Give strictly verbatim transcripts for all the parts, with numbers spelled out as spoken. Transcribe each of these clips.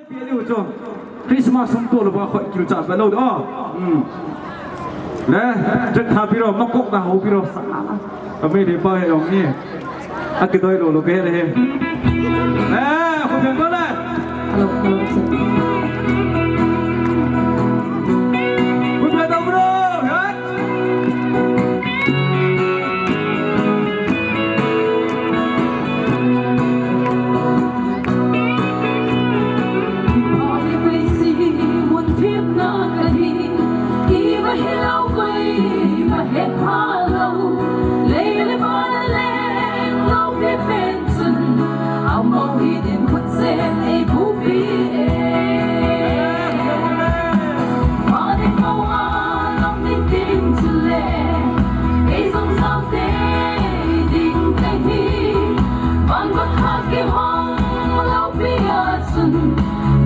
Pi diu chu. Christmas sum to lo ba khoi kil cha ba lo. Oh. Hmm. Le, chet tha pi ro, ma kok da ho pi ro sa. Ka me de pa he ong ni. A ki doi lo lo ke le he. Eh, khu pen to le. Hello, hello, sir. Khu pen to bro. Right?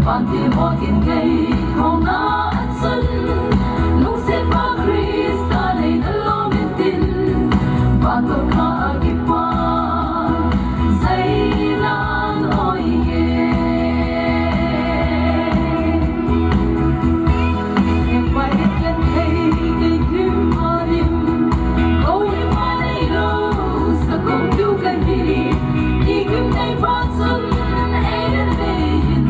Vantil ho kin gei khona a chun, lungset pa Christa nei na lom in tin, vantil kha a kipa, sei nan oi nge. Pai ken thei kei kim a lim, ko lim a nei lo, sa kong tu ka hi, i kim nei pa chun, ei na nei in.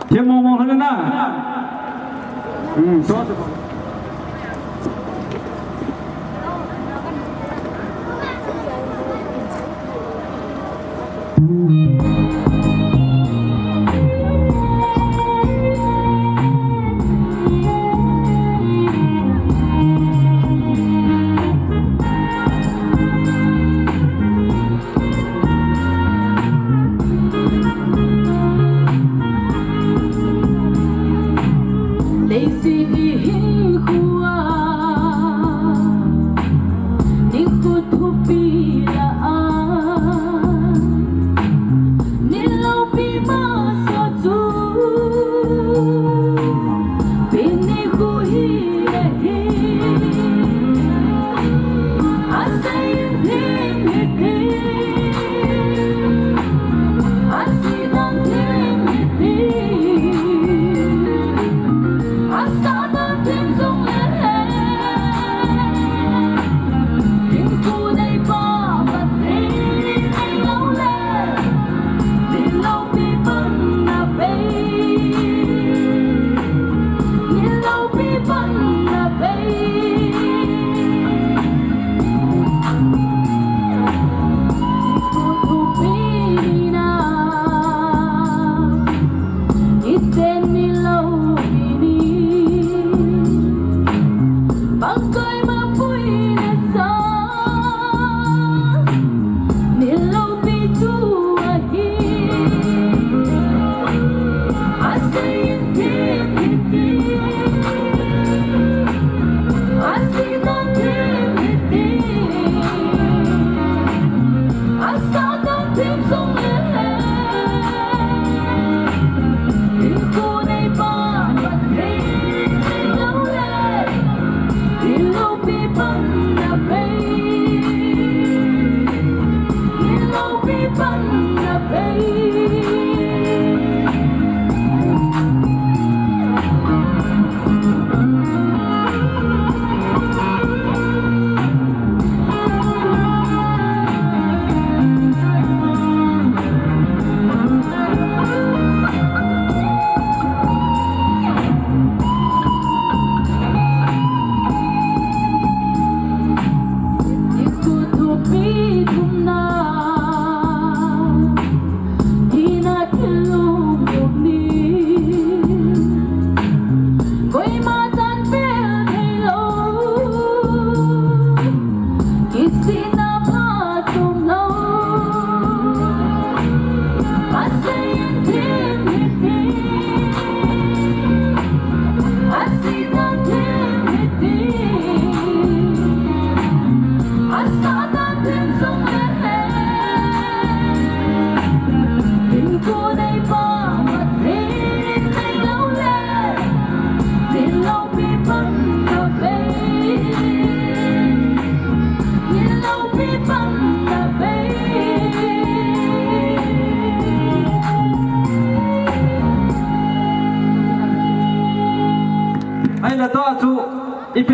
Thiam mong mong hana. Hmm, to. Leiset i hinkhoa, nikhon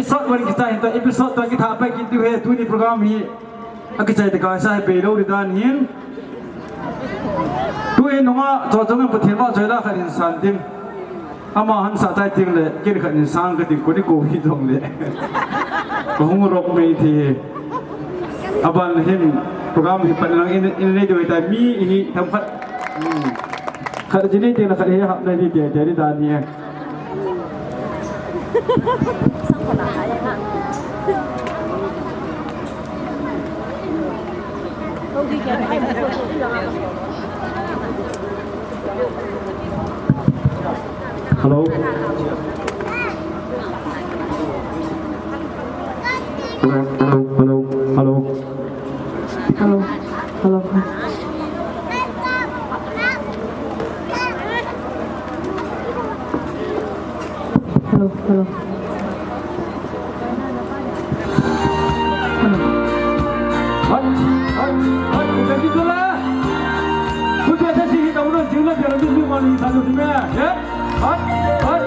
Episode one kichai hin ta, episode two kitha pai kit diu ahi, tuni program hi. Akichai te ka sa hi pei lou di dan hin. Tuhin nunga, cho chong in Pathen vahchoi la khat hin san ding. Ama hin sa chai ding le, ken khat hin san ka ding, koi ni kou hi dong le. Ka hung rok mei thei. Aban hin, program hi pan lang in, in nei diu ahi tai mi hi themkhat. Hmm. Khat ji nei ding le khat hi hap nei di, di, di, di dan hi. Hello. Hello, hello, hello, hello. Hello. Hello. Hello, hello. Hello. Hot, hot, hot. Kita kita lah. Kita saya sini tahu dah, jumlah dalam tu semua ni satu semua, ya. Hot, hot.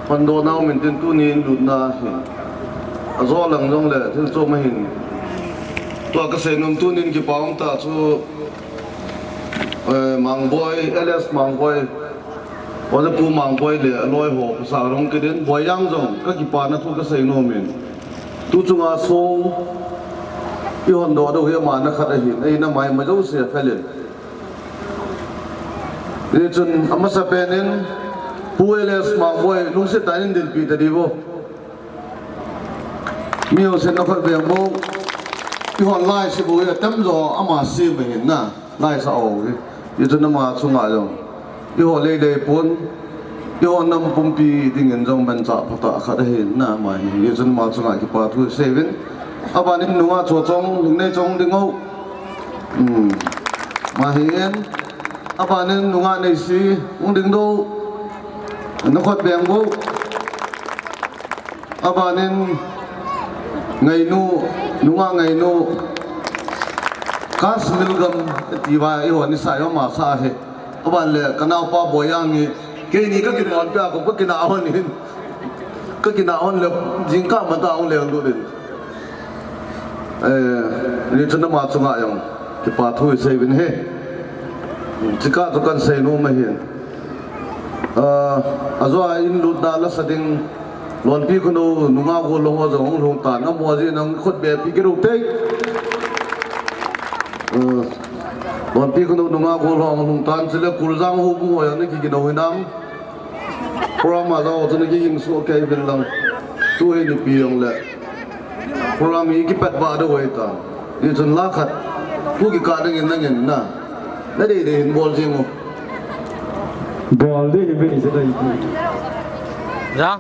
Pandoh nau min tin tunin lutna hi. Ajo lang jong le thil chom ahin. Tua kasei nom tunin kipa um ta chu, eh, Mangboi, L S Mangboi. Oja Pu Mangboi le aloi ho pasal rong kidin. Boijang jong kakipana thu kasei nom in. Tu chunga song ihon doh doh hi ama na khat ahin. Ahin ama ima jouse felin. Hichun amasapen in Pu L S Mangboi lungset tah in dilpi ta diu. Mi ho sen na khat beng bou. Ihon lai se bou hi atam jo ama sem ahin na. Lai sa o hi. Hichun ama chunga jong. Iho lei lei pon. Iho nam pumpi dingin jong manchah phatah khat ahin na ama hi. Hichun ama chunga kipa thu seivin. Abanin nunga Chochong, Lungneichong ding o. Hmm. Mahin, abanin nunga Neisi, hung ding diu. Na khat beng bou. Abanin, Ngainu, nunga ngainu, Kas Milgam, ti va, i hon i sa, i hon ma sa he. Aban le, ka naopa Boyang hi, keini ka kinahon pia ko, ka kinahon in. Ka kinahon le, jingkah mata hung le lut in. Eh, ni chun ama chunga jong, kipa thu i sei uvin he. Chika chu kan sei nom ahin. Ah, ajo a in lutna la sa ding, Lonpi Khunou nunga gollhang ho jong hung lhung tan, amaho jeh in khut beh pi kit u te. Ah, Lonpi Khunou nunga gollhang hung lhung tan, chule Kuljang houbung ho jong na kigin u hinam. Program a jong chu na kigin soh kei uvin lang. Tu hi nipi jong le. Program hi kipat ba do wai ta. Ni chun la khat. Pu kikah ding in nangin na. Na dei dei hin bol jing u. Bol dei hin bol jing u. Ja.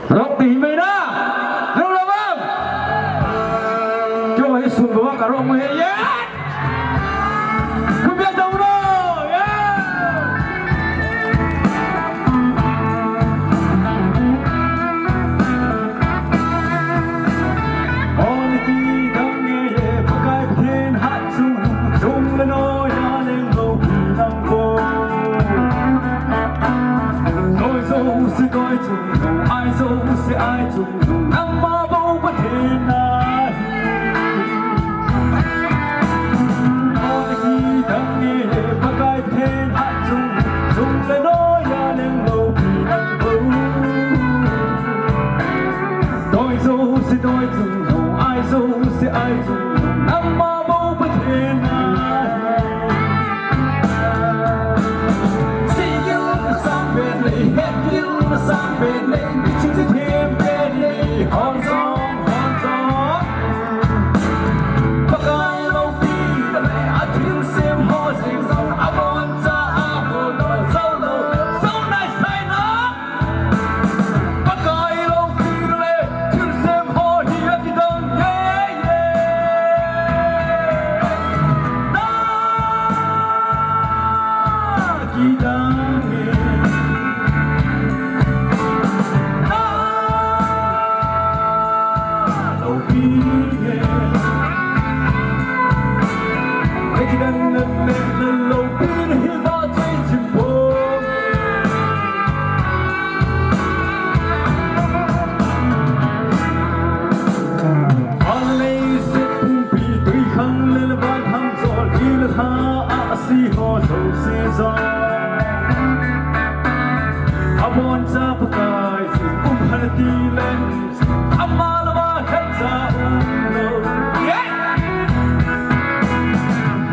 Rock dei hin bol na. Rock la bang. Kyo hi sun ba ka rock mo he ye. Khut beh dong lo, yeah! Hon kidang e, Pakai Pathen hat chung, chung le noi a leng lou pi nang bou. Doi jouse doi chung, ai jouse ai chung, nangma bou Pathen ahi. Hon kidang e, Pakai Pathen hat chung, chung le noi a leng lou pi nang bou. Doi jouse doi chung, ai jouse ai chung, nangma bou Pathen ahi. Sei gil na sang pen nei, het gil na sang pen nei, mi ching chi them pen nei, hon jong, hon jong. Pakai loupi le, a thilsem ho jeng jong, abon cha a hol lou, jou lou, jou nai sai na. Pakai loupi le, thilsem ho hi a kidang e, e. Na kidang e. Na loupi e. Kidang na le na loupi hi ba chai chim po. Vanlei se pumpi tui khang le le van ham jol i le ha a si ho jouse jong. Abon cha Pakai jing um han ti le. Ama lou a het cha um lou. Yeah!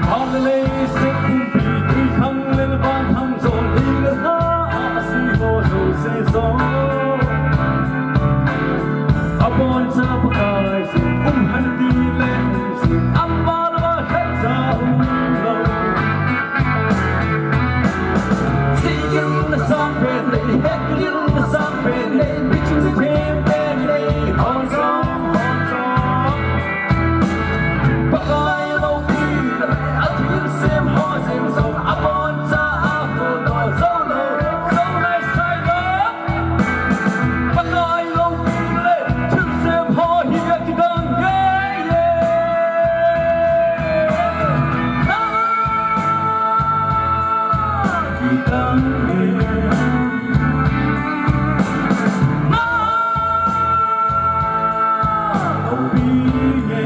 Vanlei se pumpi tui khang le le van ham jol i le ha a si ho jouse jong. Abon cha Pakai jing um han ti le. Ama lou a het cha um lou. Sei gil na sang pen nei, het gil na sang pen nei, mi ching chi them pen nei, hon jong, hon jong. Pakai loupi le, a thilsem ho jeng jong, abon cha a hol lou, jou lou, jou nai sai lou. Pakai loupi le, thilsem ho hi a kidang e, e. Na kidang e. Na loupi e.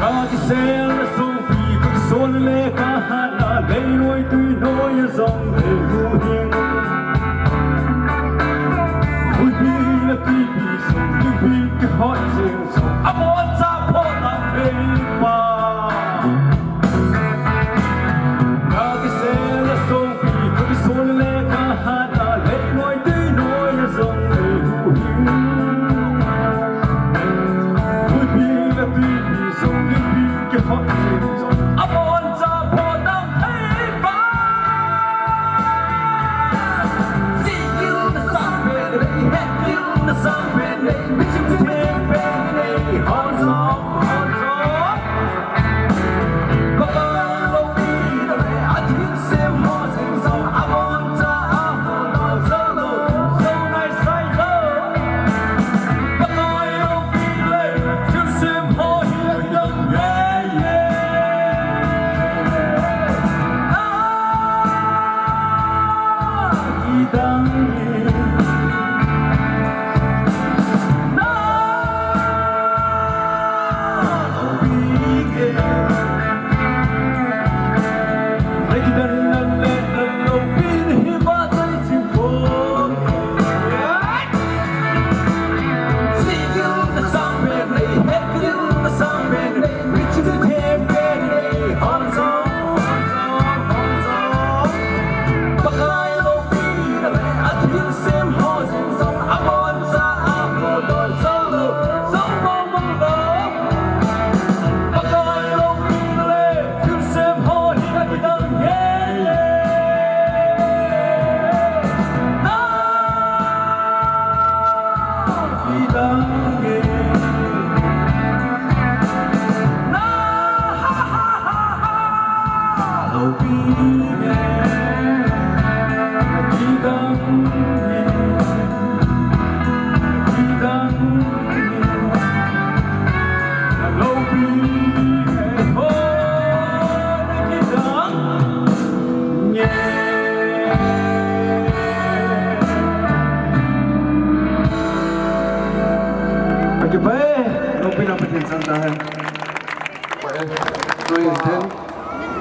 Ka kisel na songpi, ka kisol le ka hana, leiloi tui noi a jong lei hu hing. Huipi le tuipi song, tuipi kihot jeng song, abon cha pho tam thei pa. Ka kisel na songpi, ka kisol le ka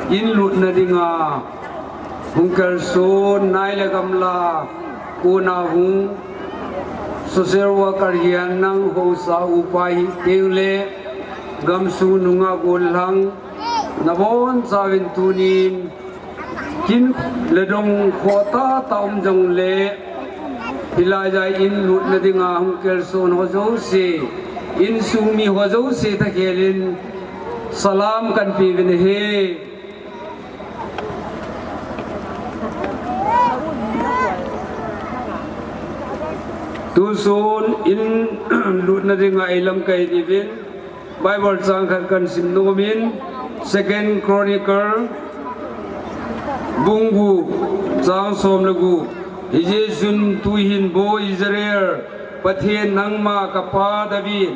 In lutna dinga hung kalson nai le gamla kona hung social worker hihen lang, haosa upa hiteng le gamsung nungah gollhang nabonchauvin tunin kin le dong khoh tah tah um jongle, hilaiya in lutna dinga hung kalson ho jouse, insung mi ho jouse thakhel in salam kahin peuvin ahi. Tusun in lutna dinga eilamkai diuvin Bible chang khat kahin sim nomin, Second Chronicle bung gup chang som le gup. Hijeh chun tuhin bou Israel Pathen, nangma kapa David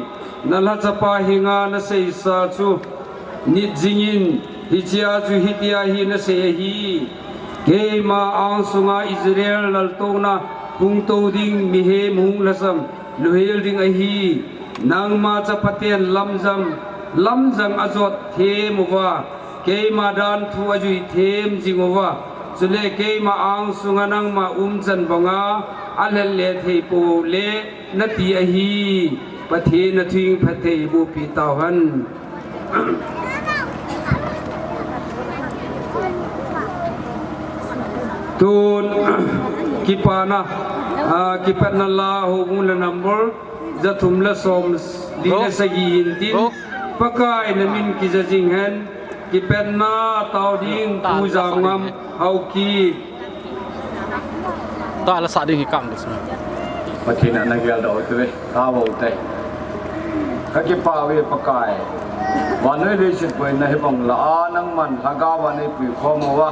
nalhachapa henga naseisa chu nit jingin, hichea chu hitia hi nasei ahi: Keima angsunga Israel laltouna hung tou ding mihem hung lhasam louhel ding ahi. Nangma chapaten lamjang, lamjang ajot them uva, keima danthu ajui them jing uva, chule keima angsunga nangma umchan banga alhel le theipou le nati ahi. Pathen athu phatthei bohpi tauhen. Tun, kipana, ah, kipatna la houbung la number jathum le somli le sagi hintin, Pakai namin kija jing hen, kipatna tao ding Pu Jamngam Haokip. Tah la sa ding hi kam dis. Pathen a nagel doh uve, tao te. Kakipah uve Pakai. Vannoi leiset boina hibang la a nangman lhagao a neipui khom uva,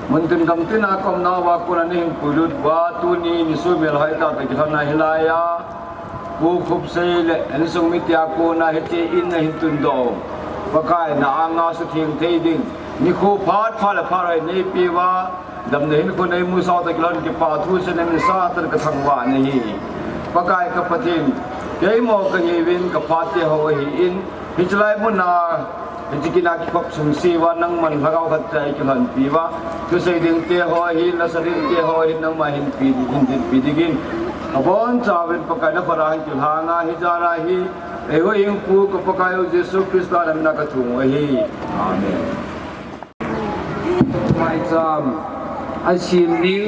muntin gamtin a kaumna uva kona neihin puilut uva, tuni nisuhmil hoitah tah kilhon a hilaiya Pu Khupsei le insung mite a kona hiche in nahin tundoh u, Pakai na anga sutheng thei ding nikho phat pha le pha roi neipeh uva, damna hinkho neimusah u toh kilhon kipathu chang in satan kathangvah nahi. Pakai ka Pathen, keima kahiuvin kapate ho ahin, hichelai muna hiche kin a kikhop sungse uva nangman lhagao khatcha eikilhonpi uva, thusei dingte ho ahin, lasa dingte ho ahin, nangma hinpi ding, hin dinpi dingin kabonchauvin Pakai nakhut a hin kilhanga hijat a hi eihung Pu ka Pakai u Jesu Christa namina kathum u ahi. Amen. Maicham asem ding,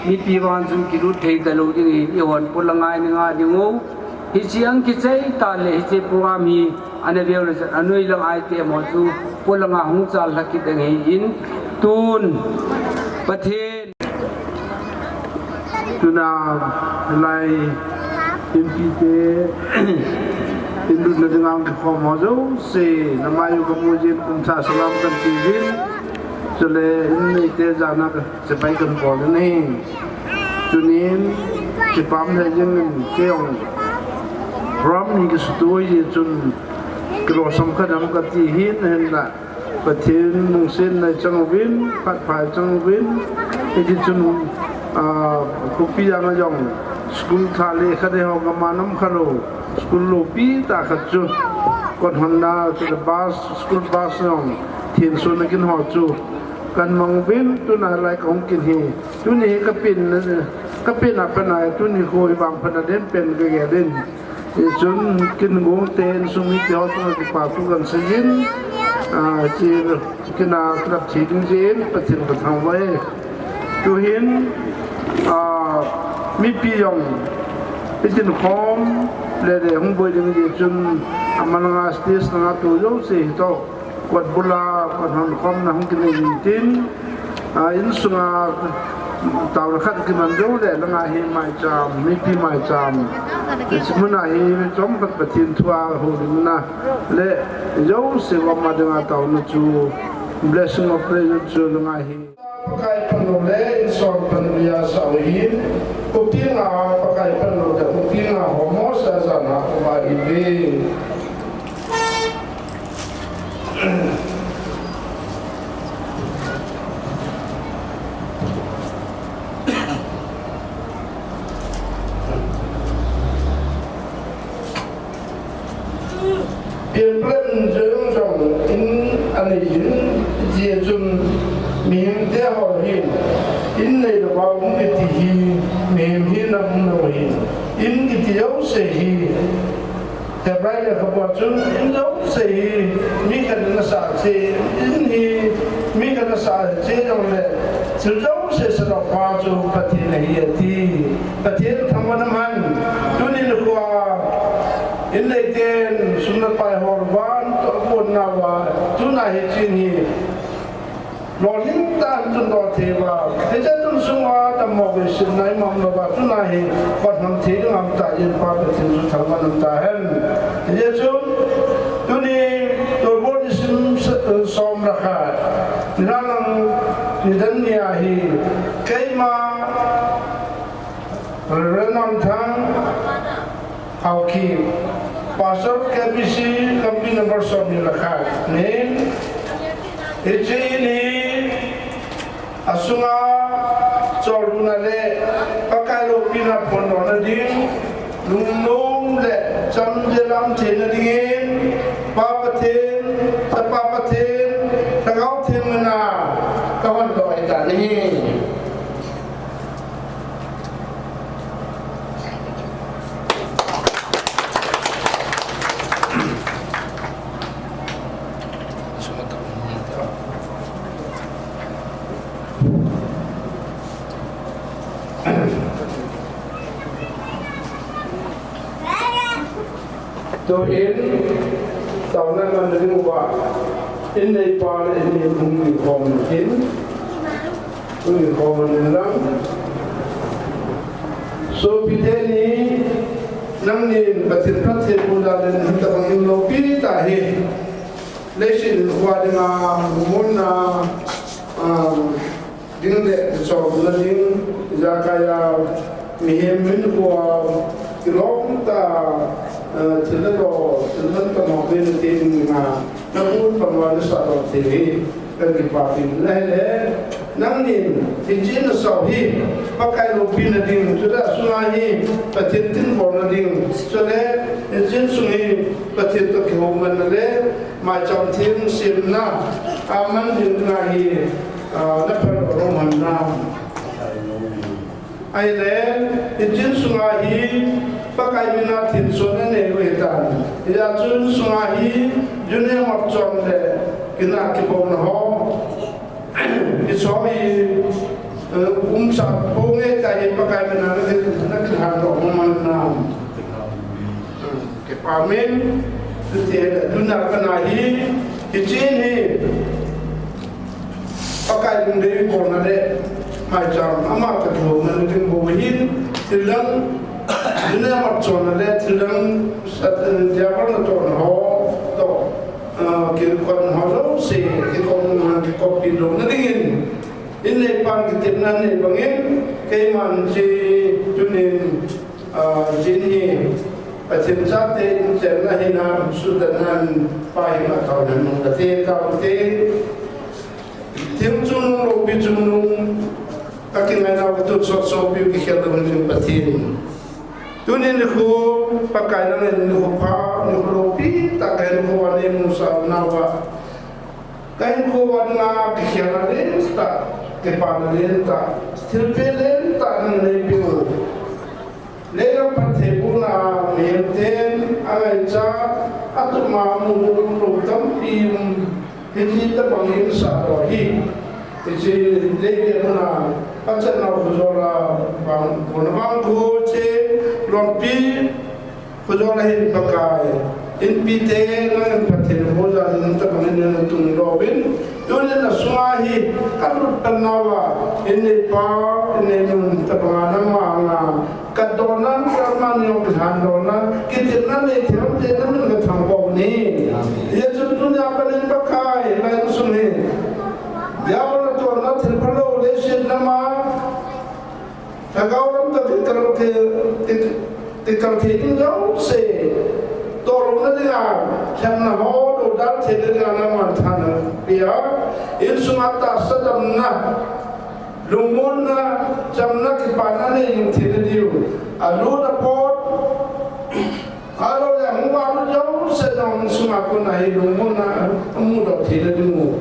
mipi vang chun kilut thei talou ding ahin, eihon polang a inga ding u. Hiche ang kichai tah le hiche program hi ana veu le chan anoi lang a item ho chu polang a hung chal lha kit ding ahin, tun Pathen Tuna hilai inpite, in lutna dinga hung kikhom ho jouse, namai u kamu jin kum thah salam kahin peuvin. Chule in neite jana ka chibai kahin bol in ahi. Tunin kipah lheh jengin kei jong program hi kisuto jeh chun kilosam kha dem kati hin, hinla Pathen lungsetna chang uvin, phat pha chang uvin, hiti chun, ah, khopi a jong school thah le khat ho kaman um khalou, school loupi tah khat chu kon honna, chule bus, school bus jong thenso na kin ho chu kahin mang uvin, tuna lai kahung kin hi, tuni hi kapen, kapen a pat a, tuni kho hi vangphatna den pen kagel in. Chun kin gong ten sumi te ho chunga kipa thu kan sei in, a, chi kina klap chi ding jin Pathen ka thangvah e. Tuhin, a, mipi jong itin khom le le hung boi ding ji chun aman nga stage nga tu jo se hi to. Kot bula, kot hon khomna hung kinei in tin, a, insunga taona khat kiman jou le, langa hi maicham, mipi maicham. Muna hi chomkhat Pathen thua holimna le, jouse gom a dinga taona chu, blessing of prayer chu langa hi. Pakai pano le, insol pano ya sa hin, kupinga Pakai pano le, kupinga homo sa sa na kuma hi ve. Pianplen jong jong in anei in, tia chun mihemte ho hin in nei lou va um kiti hi, mihem hi nam um lou hin in kiti jouse hi. Hebrai lekhabu a chun in jouse hi mi khat in asah cheh, in hi mi khat in asah cheh jongle, thil jouse sah lou pa chu Pathen ahi ati. Pathen thangvah in um hen. Tuni nikho a in neiten sum le pai hol van toh pon nauva, tuna hi chin hi lolhing tah in tun doh thei uva, hiche tun sunga dammo veisetna iman louva, tuna hi kot hon thei ding aum tah jeh in Pa Pathen chu thangvah in um tahen. Hiche chun tuni Tolbol nisim s-, som le khat, nilhah lang nidan ni ahi, keima Reverend Namthang Haokip, Pastor K B C Lampi number som ni le khat, nin, hiche in hi asunga cholna le Pakai loupina phondohna ding, lungnom le chamjel a um theina dingin, Pa Pathen, Chapa Pathen, Lhagao Theng mina kahondoh ahitan ahi. Tuhin, taona man ding uva, in neipa le in nei hung kikhom in tin, hung kikhom in lang. Sopite ni, nangnin Pathen phattheibohna le hitabang in loupi tah hi, leiset hinkho dinga, muna, um, ding le, kichopna ding, ijakai a, mihem hinkho a, kilom tah, eh, thil le lo, thil man tah mo ve na te ding a, na pun pang uva na sah doh thei hi, kan kipapi na hi le, nangnin, hiche na sah u hi, Pakai loupina ding, chule asunga hi, Pathen thilbolna ding, chule, hiche sung hi, Pathen toh kihoumatna le, maicham theng semna, aman ding na hi, Ah, na phaldoh lou man na. Ahile, hiche sunga hi, Pakai mina thinsona nei u hitan. Hijeh chun sunga hi, junior map chom le, kina kibol na ho. Hiche hi, eh, umsa, bol nge ta hi, Pakai mina na ki, na kilhan doh man na. Kipa min, tute, tuna kana hi, hiche hi. Pakai lungdei bolna le, maicham, ama toh kihoumatna ding bou hin, thildang, duna map chonna le, thildang, sat, eh, diabol natohna ho, toh, ah, kikotna ho jouse, kikop, kikoppi louna dingin, in neipan kitepna nei bangin, keiman hiche tunin, ah, hiche hi, Pathen chate in chenna hinam, suhdanna in, Pa hi ma thou nan nung kate, ka te. Thil chungnung, loupi chungnung, ka kingainau, ka tonsot sopiu kikhel lou hin Pathen. Tuni nikho, Pakai nangin nikho pha, nikho loupi tah kahin kho a neimusah nauva. Kahin kho a dinga kikhelna lentah, kipana lentah, thilpeh lentah nangin neipeh u. Leilam phattheibohna mihem ten angaichat, atuma amu lou tampi um, hiti tabang in sah lou hi. Hiche leilam a, achatnau Khojol a bang, kona bang khu che, lompi, Khojol a hin Pakai, inpi te, nangin phatthei naboh jal in tabang in natung lou vin, tunin nasunga hi, kalut pan nauva, inneipa, inneinun tabang a nangma anga, kadona, karma ni ong kihan dona, kitepna nei thei te namin kathangvah uve. Amen. Hijeh chun tunia panin Pakai, nang sung hi. Diabol natohna thil phalou leiset lama. Lhagao lam toh kikal thei, kikal thei ding jouse. Tohlouna dinga, lhenna ho, dodal theina dinga nangman tha napeh a. Insunga tahsa damna. Lungmonna, chamna, kipana nei jing theina diu. Alut apot. Ahilou le, hung valut jouse jong sunga kona hi lungmonna, amudoh theina diu.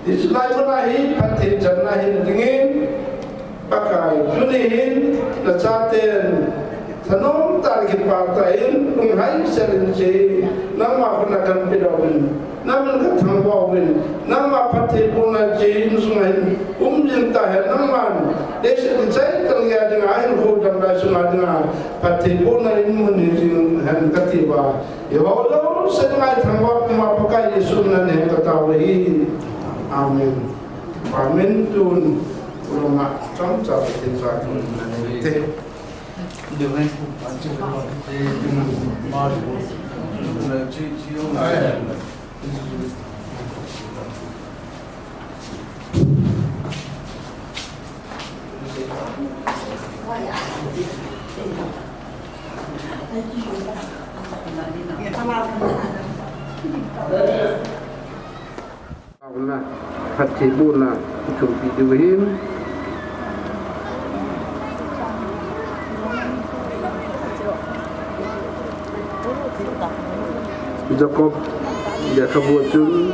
Hiche lai muna hi phatthei channa hina dingin, Pakai, tuni hin, nachaten, thanom tah le kipah tah in, lunghai sel in che, nangma khut a kahin pedoh uvin. Namin kathangvah uvin, nangma phattheibohna chu insunga hin um jing tahen, nangman, leiset kichai tah geiya dinga, ahinkho damlai sunga dinga, phattheibohna in mun hi jing hen kati uva. Eiho jouse dinga thangvah puma Pakai Jesu min in kahin tao uve. Amen. Amen tun. Ulama chomcha Pathen jal tun nante. Taona, phattheibohna, ithumpi diu ahin. Jacob, Jacob chun,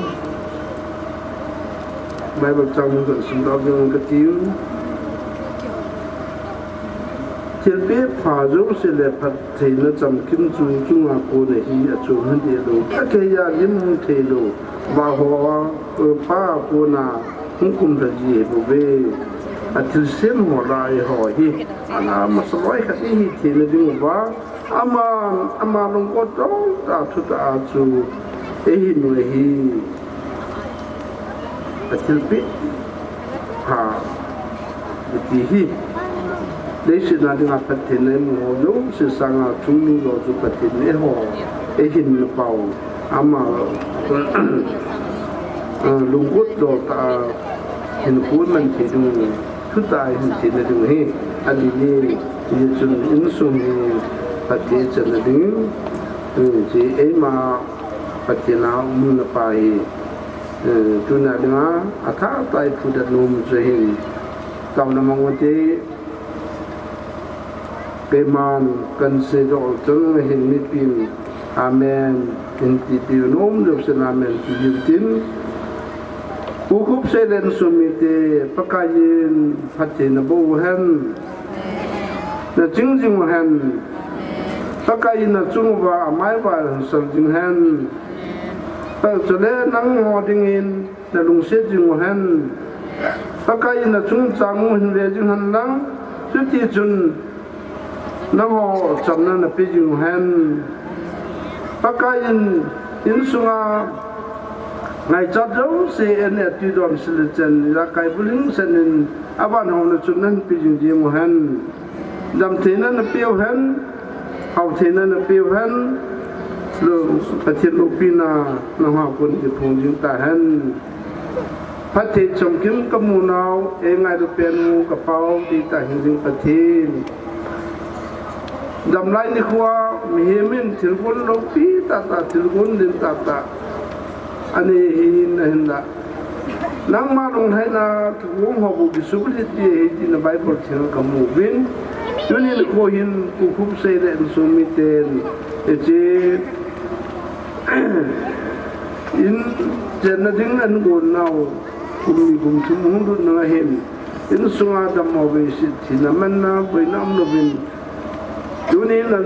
Bible chang mun kan simdoh ding kati u. Thilpeh pha jouse le phattheina chamkim chu chunga kona hi achom hideh lou. Akei a lim hung thei lou. Vaho a, pa a kona hung kumlha ji ahi bouve. Athilsem ho lai ho hi. Ana masa loi khat ihi theina diuva. Ama, ama lungkot tah thutah a chu eihin u ahi. Athilpeh pha iti hi. Leiset a dinga phattheina imu ho jouse sanga chungnung lou chu Pathen in eiho eihin na pau. Ama, ah, lungkot lou tah a hinkho man thei ding, thutah a hin theina ding hi. Alileh, hichun insung hi phatthei channa ding, eh, hiche eima Pathen a umna pa hi, eh, tuna dinga athah tah a iphutdoh nom chu ahin. Taona mang ute, keiman kahin seidoh chan ahin mipin, amen, kahin tipeh nom jouse in amen ti diu tin. Pu Khupsei le insung mite, Pakai in phatthei naboh u hen. Naching jing u hen. Pakai in nachung uva amai uva ahin sel jing hen. Chule nangho dingin nalungset jing u hen. Pakai in nachungchang u ahin ve jing hen lang. Chutichun nangho chamna napeh jing u hen. Pakai in insunga ngaichat jouse, ane atwi don sile chen, ijakai bulhing sen in, avan haona chun nahin peh jing diu hen. Damtheina napeh u hen, haotheina napeh u hen, lou, Pathen loupina nangho a kon kiphong jing tahen. Phatthei chamkim kamu nau, eingailu pen u kapao, ti tah hing jing Pathen. Damlai nikho a, mihem in thilgon loupi tahtah, thilgon len tahtah anei ahin, ahinla. Nangma lunglhaina kigong ho bou kisubulhit ding ahi tina Bible theng kamu uvin. Tuni nikho hin Pu Khupsei le insung miten, hiche, in chenna ding ahin gon nau, kum ni kum thum hung lut nung ahin. Insunga dammo veiset thina manna, boina umlouvin. Tuni na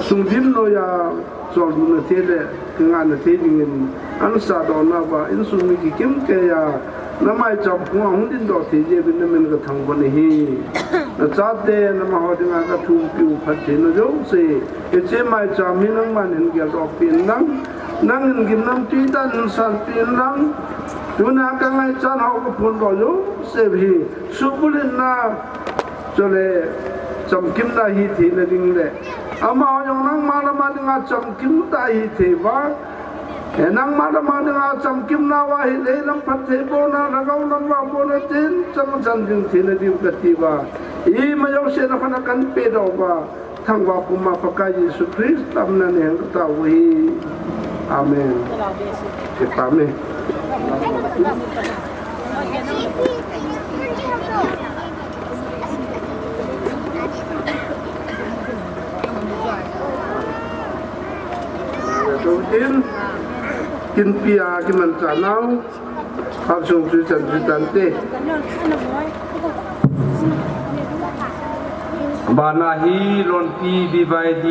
sung dimnoiya cholna thei le kingahna thei dingin, ansa dohna uva insung mi kikim keiya namaicham phunga hung dingdoh thei jeh uvin namin kathangvah in ahi. Nachate namaho dinga kathumpiu phattheina jouse, hiche maicham hi nangman hin geldoh peh in lang, nangin gimnamtwi tah in sanpeh in lang, tuna kangaichat ho kaphondoh jouse hi suhbulhitna chule chamkimna hitheina ding le, amaho jong nangma lama dinga chamkim tah hithei uva, eh, nangma lama dinga chamkimna uva ahile, lam phattheibohna, lhagao lam vahbohna tin chang chan ding theina diu kati uva, ima jouse nakhut a kahin pedoh uva, thangvah puma Pakai Jesu Christa mina nei hen katao u ahi. Amen. Kipah e. Tutin, kinpia kimanchah nau, hapsung chu chan chu tante. Bana hi lonpi B Y D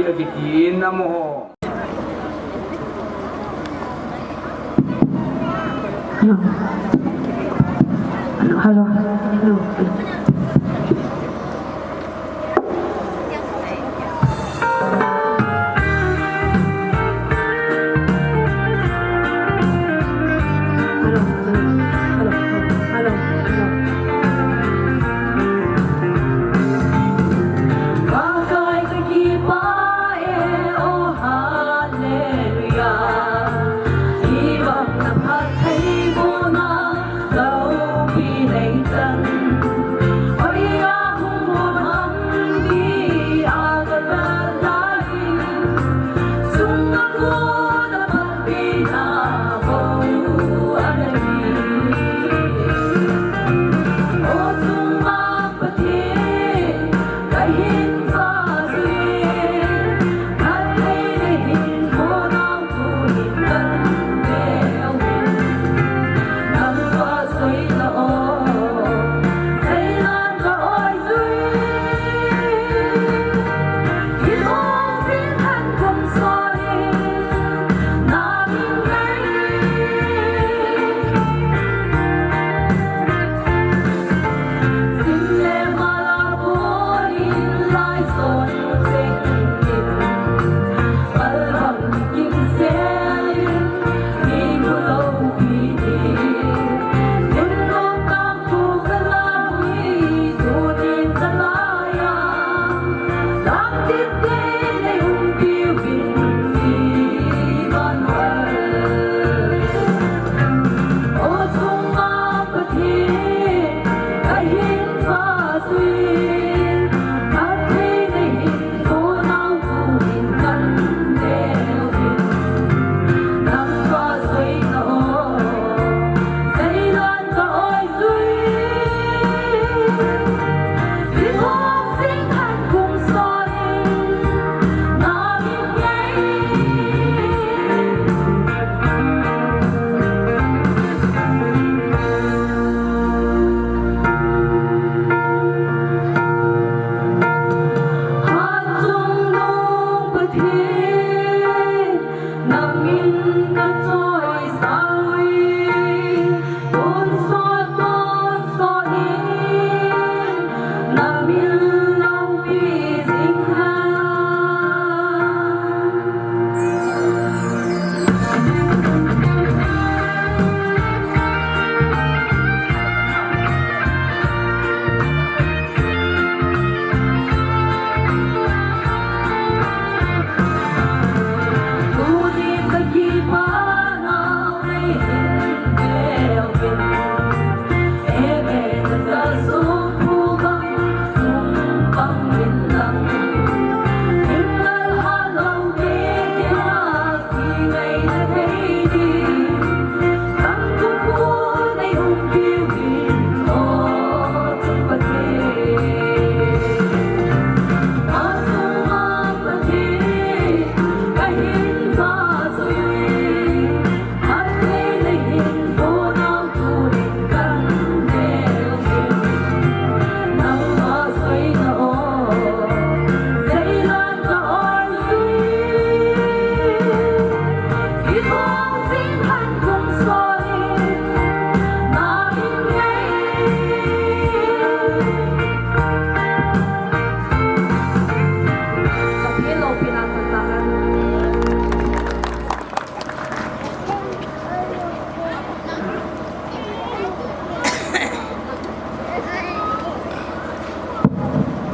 akiti in amaho. Hello. Hello, hello. Hello, hello.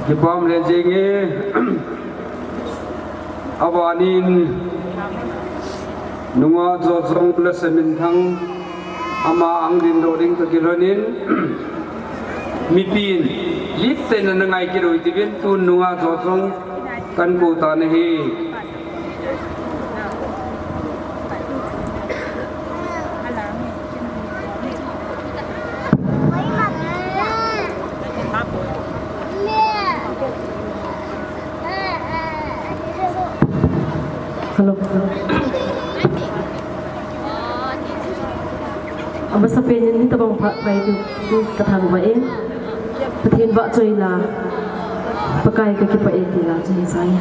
Kipah le jing e, aban in nungah Jochong le Seminthang ama ang ding doh ding toh kilhon in, mipin liptah in ana ngai kit u hite uvin, tun nungah Jochong kan kou tan ahi. Hello. Amasapen in hitabang phat pai tu, tu kathangvah in. Pathen vahchoi la. Pakai kakipah e ti la chu hisah e.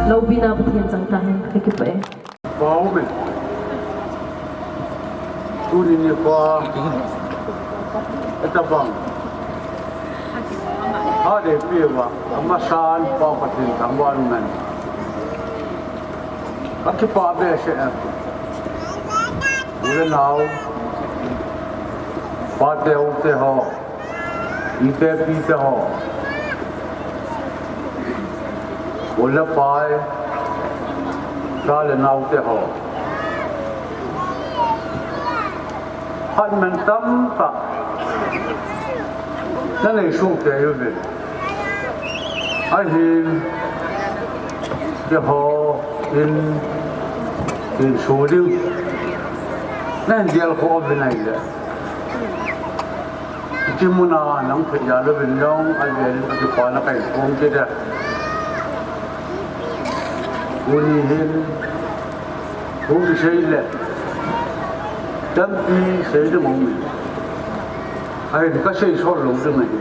Lobina Pathen chang tahen, kakipah e. Pau me. Tuni nikho a, hitabang. Hade piva, amasan Pa Pathen thangvah in umhen. Kakipah behseh e. U le nao. Pate u te ho. Ite pite ho, u le pai, cha le naote ho, phatman tamtah nanei soh kei uvin, ahin keiho in, in so ding nahin gelkhoh uvin ahile. Hiche muna nang thei jal uvin jong, avel in kakipana kahin phong kit e. Tuni hin, thu kisei le, tampi sei ding um in. Ahin kasei sot lou ding ahi.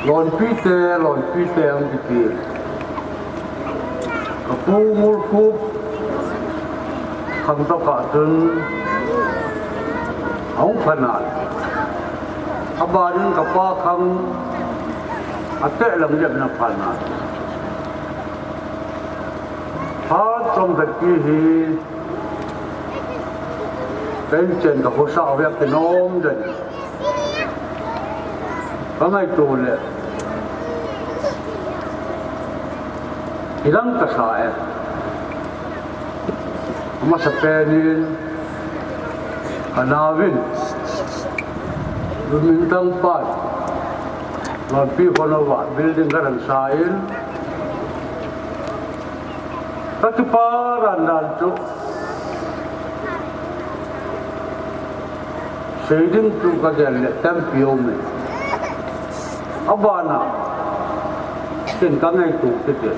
Lonpite, lonpite ang kiti. Kapu Ngulkhup khang tokah chun ahung phanan, abanin kapa khang ateh lang jep in aphanan. Phat chomkhat pi hi ka inchen ka khosah uva kinom den. Ka ngaito le, kilang kasa e. Amasapen in, kanaovin, Lunminthang pan, Lonpi Honova building karan sa in, kakipa dan dan chu. Sei ding chu kagel le tampi um e. Abana, ken kangaito kit e.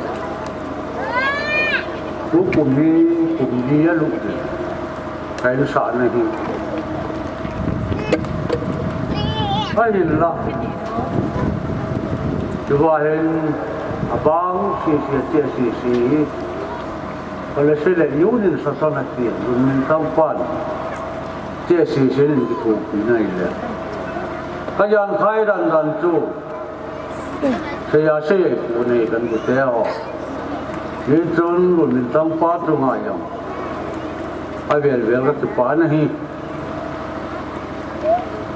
Tukum hi, kum li alut e. Ka insahna hi. Ahinla. Tua hin, abang sese, che sese hi. Kale sei le, Union Sasana ti, Lunminthang pan. Che sese in kithopi na ahile. Kajan khai dan dan chu. Seiya sei pon ahi kangute ho. Hichun Lunminthang pa chunga jong avel vel kakipana ahi.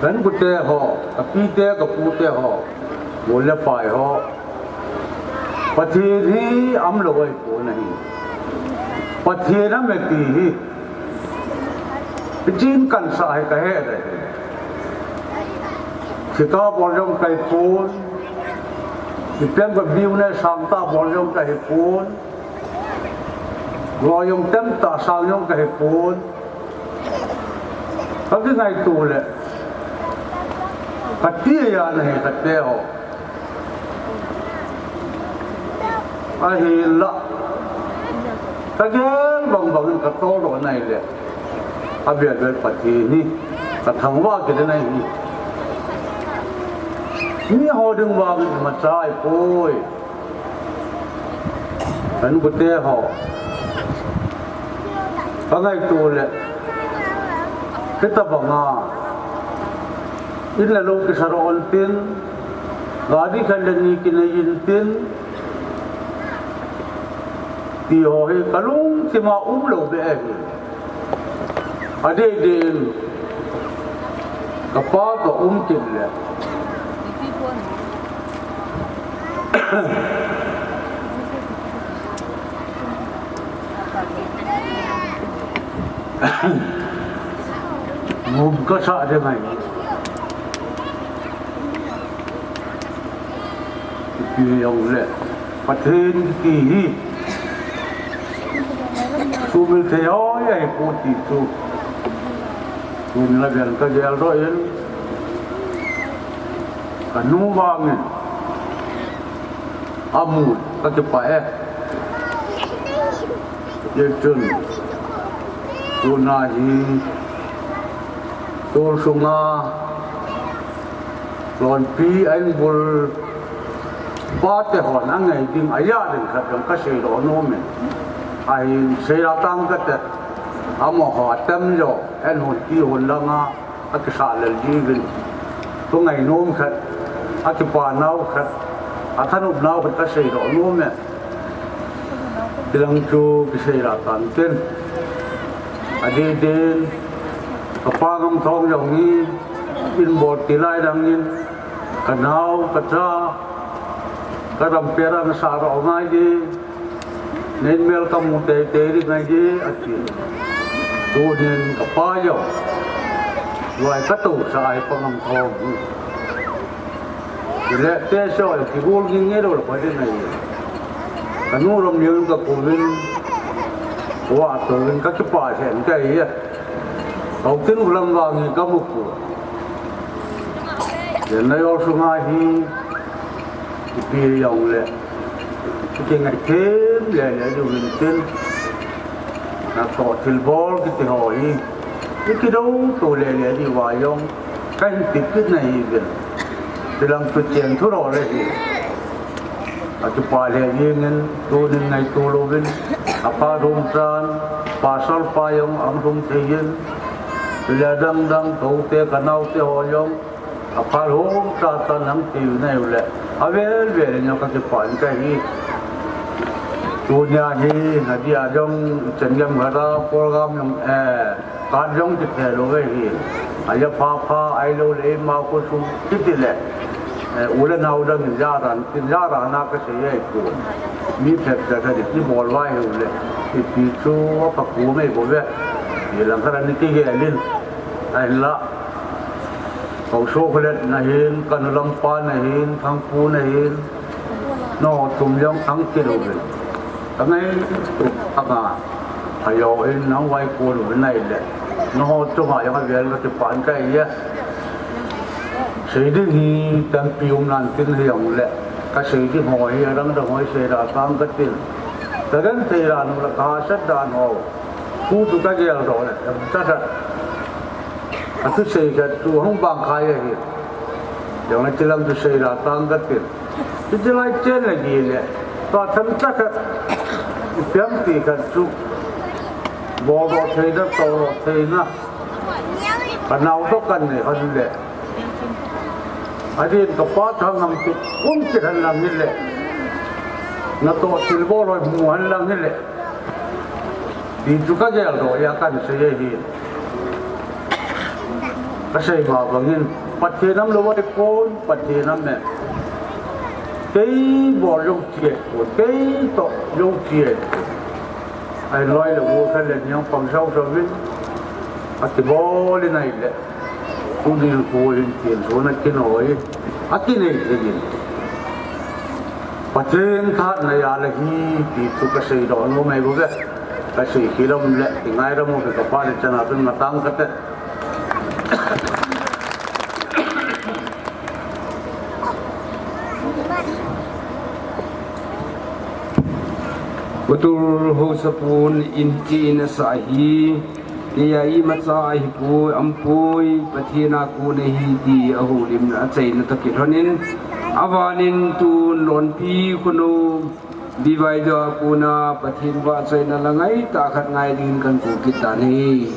Kangute ho, kapite, kapute ho, u le pai ho. Pathen hi umlou ahipon ahi. Pathen aum e ti hi. Hichun kansah hi kahe ding ahi. Thitah bol jong kahipon. Ipi ham ka business sangtah bol jong kahipon. Loi jong tamtah sang jong kahipon. Kakingaito le, kati ahi nahi kate ho. Ahinla, kagel bang bang in katoldoh na ahile, avel vel Pathen hi kathangvah kit na ahi. Miho ding vang imacha ahipoi. Kangute ho, kangaito le, hitabanga in le lou kisadoh intin, gari khat le ni kinei intin, ti ho hi kalungthima umlou beh ahi. Adeh deh in, kapa kaum kit le, gum kasah ding ahi. Ipi jong le, Pathen kiti hi Tumil thei hoi ahi poi ti chu tuni la vel ka geldoh in, ka nu vangin amun ka kipah e. Hichun tuna hi Tulsunga Lonpi a inbul pate hon angai ding, aya ding khat jong ka seidoh nom in. Ahin seila tang kate, amaho atam jo, en hon ti hon langa akisah lel ding in. Ka ngainom khat, akipah nau khat, athanop nau khat ka seidoh nom e. Tilang chu kisei la tan tin. Adeh din, ka pa Ngamthong jong hi, in bol ti lai dang in, ka nao, ka cha, ka dam pera na sa ro ngai di, nen mel ka mu tei tei di ngai di, ati. Tunin ka pa jong, loi ka tousah ahi pa Ngamthong hi. Chule te so, kigol ngin nge lo, loi ding ahi. Ka nu lam niu ka kou vin, wa tou vin ka kipah hen ka hi. Kau tin u lam vang hi ka mu poi. Len na yo sunga hi, ipi jong le, kingai them le le diu vin tin. Natoh thilbol kiti ho hi, i kidou to le le diu va jong, ka hin ti kit na hi vin. Tilang chu chen thu ro le hi. Akipah le jingin, tunin ngaito louvin, apa lhum chan, pasal pa jong ahung lhum thei in, le dang dang, kou te, ka nao te ho jong, apha lhum chan chan hung ti u nai u le, avel vel in jong ka kipah in ka hi. Tunia hi, nadia jong, chen jam hara, program jong, eh, Kan jong kithei lou ve hi. Aja pha pha, ahilou le, ima ko sum kiti le. Eh, u le nao dang in ja dan, tin ja dan na ka sei ei ko. Mi phet phet ka di, ki bol vai hi u le. Ipi chu, apa ko mei bol ve. Ilang kara ni kigel in. Ahinla. Kau so khulet na hin, ka nu lam pa na hin, Thangpu na hin. Nangho chom jong thang kit uvin. Ka ngaito anga, phajo in nang vaikon uvin ahile. Nangho chunga jong avel ka kipah in ka hi e. Sei ding hi tampi um nan tin hijongle. Ka sei ding ho hi adang dang ho hi sei da tang ka tin. Ka genthei dan u le ka hahsat dan ho. Thu chu ka geldoh le, ka hahsat. Ka thusei khat chu hung bang khai ahi. Jong le chilam thusei da tang ka tin. Hiche lai chen le gei le, tua themcha khat, ipi ham ti khat chu, boldoh theina, tohdoh theina, ka nao toh kan nei hon le. Adin ka pa thang ham chu, um kit hen lang hile. Natoh thilbol hoi mu hen lang hile. Ti chu ka geldoh a kan sei ahi. Ka sei ma bangin, Pathen ham lou ahipon, Pathen ham e. Kei bol jong chie pon, kei toh jong chie pon. Ahilou le, u khat le ni jong pang sau sau vin. Ati bol in ahile. Tunin kho hin tin so na kin hoi. Ati nei thei in. Pathen thahatna jal ahi ti chu ka seidoh nom e bou ve. Ka sei khel lom le, kingai lom ve ka pa le chana tun nga tang ka te. Utul haosapun in hiche in asah hi, keiya imacha ahipoi, ampoi, Pathen a kon ahi ti ahoulimna achaina toh kilhonin, avanin tun Lonpi Khunou, Bivaido a kona Pathen vahchoina la ngaitah khat ngai dingin kan kou kit tan ahi.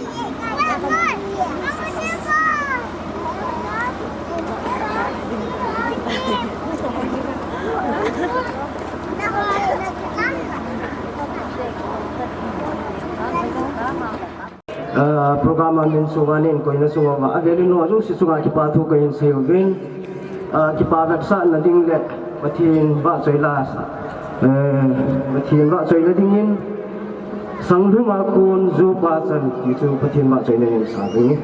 Ah, program a min sunga nin koina sunga avel in ho jouse chunga kipa thu kahin sei uvin. Ah, kipa vetsahna ding le Pathen vahchoi la sa, eh, Pathen vahchoina dingin Sanglhum a kon Jopa chan ti chu Pathen vahchoina hin sa ding.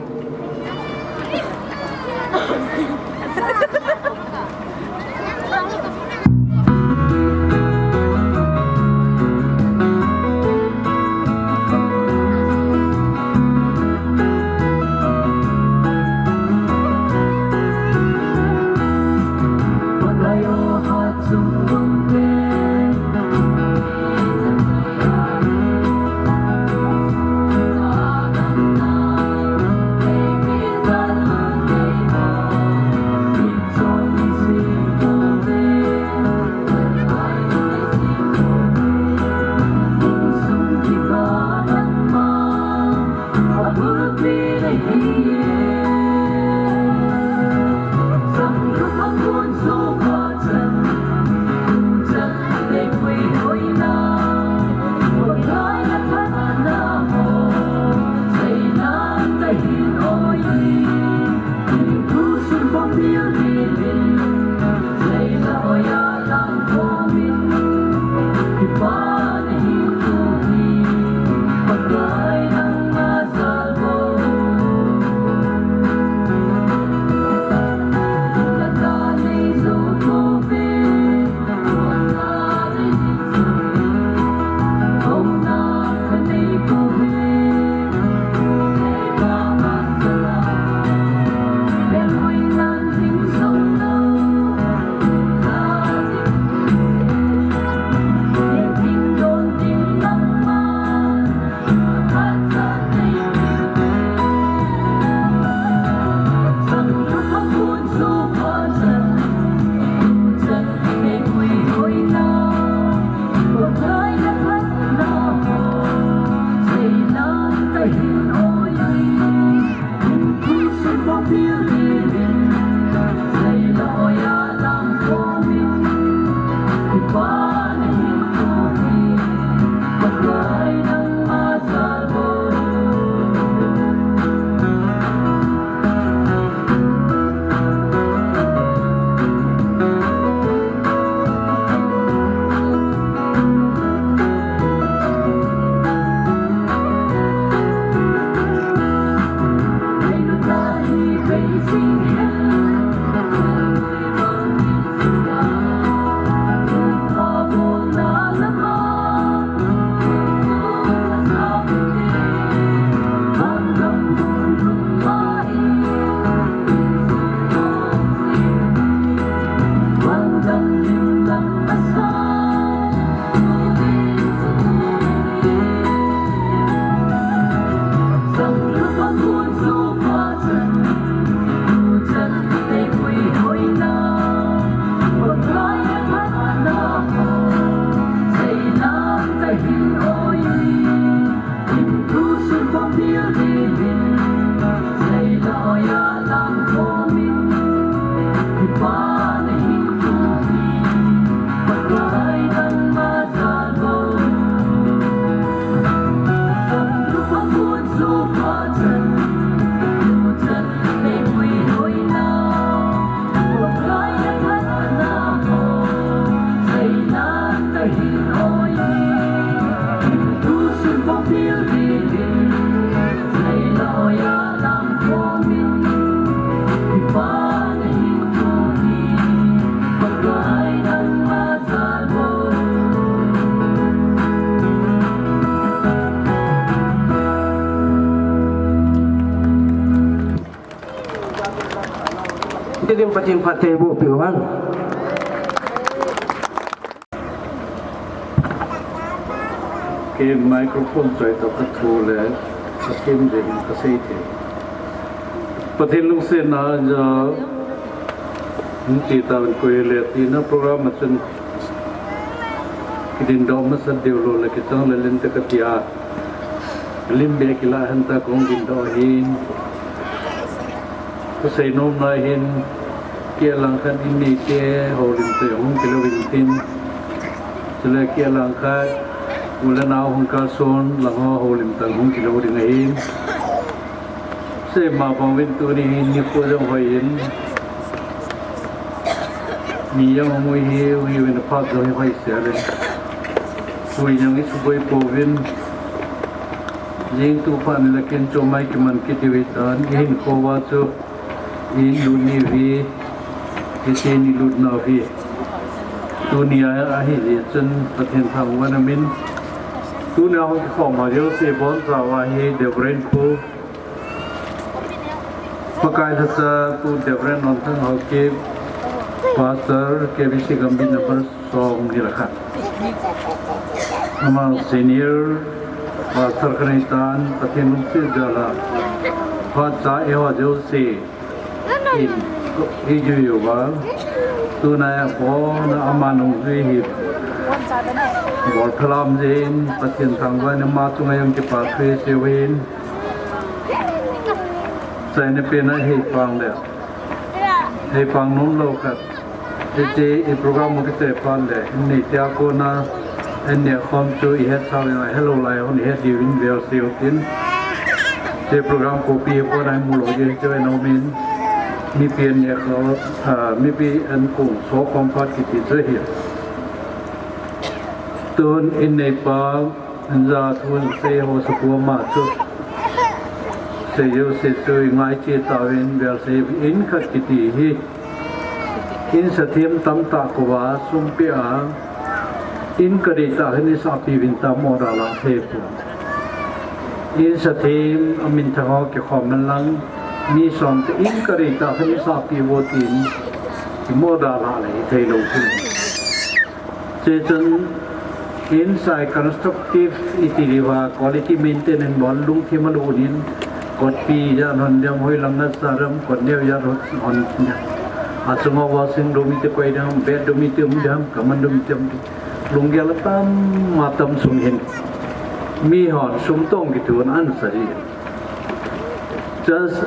Pathen, Pathen phatthei boh peh uvin. Kei microphone choi toh kathu le, Pathen ding in kasei thei. Pathen lungsetna jal, hung che tauvin koi le tina program a chun kidindoh masat deu lou le kichang le lente kati a. Lim beh kilah hen ta kahung dindoh ahin. Kasei nom na hin, kei langkhat in neite houlim tah hung kilou intin. Chule kei langkhat u le nao hung kalson lang ho houlim tah hung kilou ding ahin. Seima bang uvin tuni hin nikho jong hoi in. Mi jong hung uihiu hiuvin aphat jong hi hoi sel in. Hui jong isuboi pouvin. Jing tu phat ni le kin chu mai kiman kit diu hitan, ihinkho uva chu ilut ni uve, hiche ni lut nau hi. Tunia ahijeh chun Pathen thangvahna min. Tunia hung kikhom a jouse bonchauva hi Reverend Pu Pakai lhacha Pu Reverend Nomthang Haokip, Pastor K B C Gambih number som ni le khat. Ama senior pastor kanei tan, Pathen lungset jal a phatcha eiho jouse in ijui uva, tunia pon a ama nungjui hi bol phalam jin, Pathen thangvahna in ama chunga jong kipa thu isei uvin. Sai ni pen a hei pang le. Hei pang nom lou khat. Hiche i program u kiche pan le. Ni tia kona. Ni khom chu i het sao ya hello lai hon het diu in vel siu tin. Hiche program copy kona mu lou ye chu no min. Mipi ni kho, ah, mipi an kung so khom phat kiti chu hi. Tun in nei pa, in ja thu in sei ho sa pu ma chu. Sei yo sei chu i ngai chi ta vin bel sei in khat kiti hi. In sa thiam tam ta ko va sum pi a. In ka dei ta hin i sa pi vin ta mo da la thei pu. In sa thiam a min thang ho ki khom man lang. Mi som te in ka dei ta hin i sa pi vo tin. Mo da la le thei lo chu. Chuchun inside constructive iti diuva quality maintenance bol lungthim a lungin kotpi jan hon diam hoi lang a sa ram kot neo jan hon diam. Asung a washing room iti koi diam, bedroom iti um diam, common room iti um diam. Lunggel tam ma tam sung hin. Mi hon sum tong kiti hon an sa ji. Just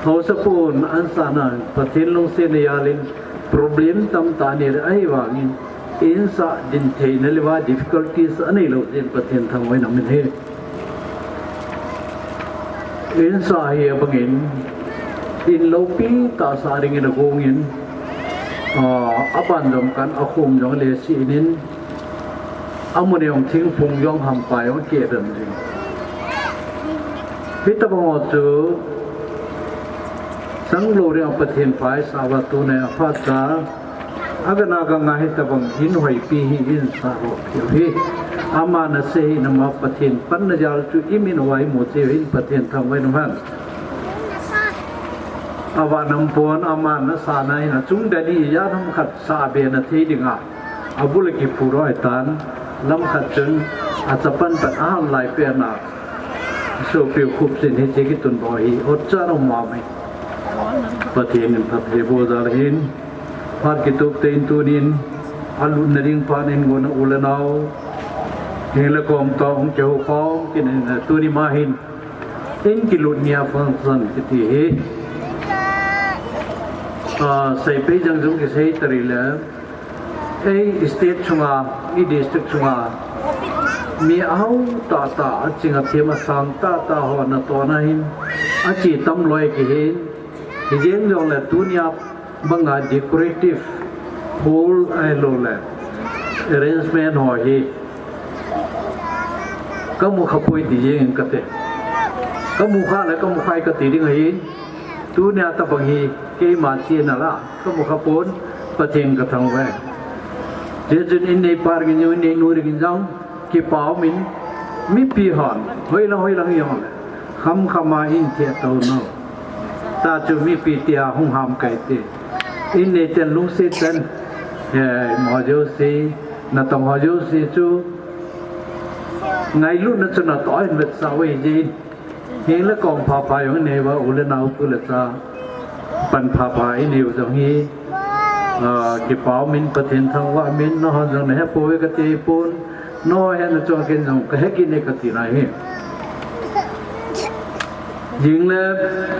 ho sa pun an sa na Pathen lungset na yalin problem tam ta ni le ahi vangin. In sa din thei na le va difficulties a nei lo din Pathen thangvah in a min he. In sa hi a bangin, in lo pi ta sa ding in a kong in, ah, a ban jong kan a khum jong le si in in, a mun e ong thingphung jong ham pa jong ke dan ding. Hi ta bang chu, sang lo ri a Pathen pai sa va tu ne a pha ta, Aga na ga nga hi tabang hin hoi pi hi in sa ho phiu hi. Ama na se hi na ma Pathen pan na jal chu i min wai mu che hin Pathen thangvah in man. Ava nam pon ama na sa na hi na chung da ni ya nam khat sa be na thei ding a. A bul ki phu roi tan lam khat chun a chapan pan a han lai pe na. So piu khup sin hi che ki tun bo hi ot cha no ma mai. Pathen in phat he bo jal hin. Phat kitup te in tunin, a lutna ding phat in gona u le nau. Heng le kom tong keu khom, kin in, tuni ma hin. In kilut nia function kiti hi. Ah, sei pei jang jung kisei tari le. Ei state chunga, i district chunga. Mi au ta ta, a ching a thiam a sang ta ta ho na to na hin. A chi tam loi ki hin. Hi jeng jong le tunia banga decorative hall ahilou le arrangement ho hi ka mu kha poi ti jeng in ka te. Ka mu kha le ka mu khai ka ti ding ahi. Tunia tabang hi keima chi na la ka mu kha pon Pathen ka thangvah. Jejun in nei par gin jong in nei nu ri gin jong. Kipau min, mipi hon, hoilang hoilang jong le, kham kham a in thei tau no. Ta chu mipi tia hung ham kai te. In nei ten lungset ten, eh, mo jouse, na tong ho jouse chu, ngailutna chu na to in vet sa wei jin. Heng le kom pha pha jong nei va u le nau tu le cha. Pan pha pha i nei u jong hi, ah, kipau min Pathen thangvah min na hon jong na he po ve ka ti pon. No he na chong ken jong ka he ki nei ka ti na hi. Jing le,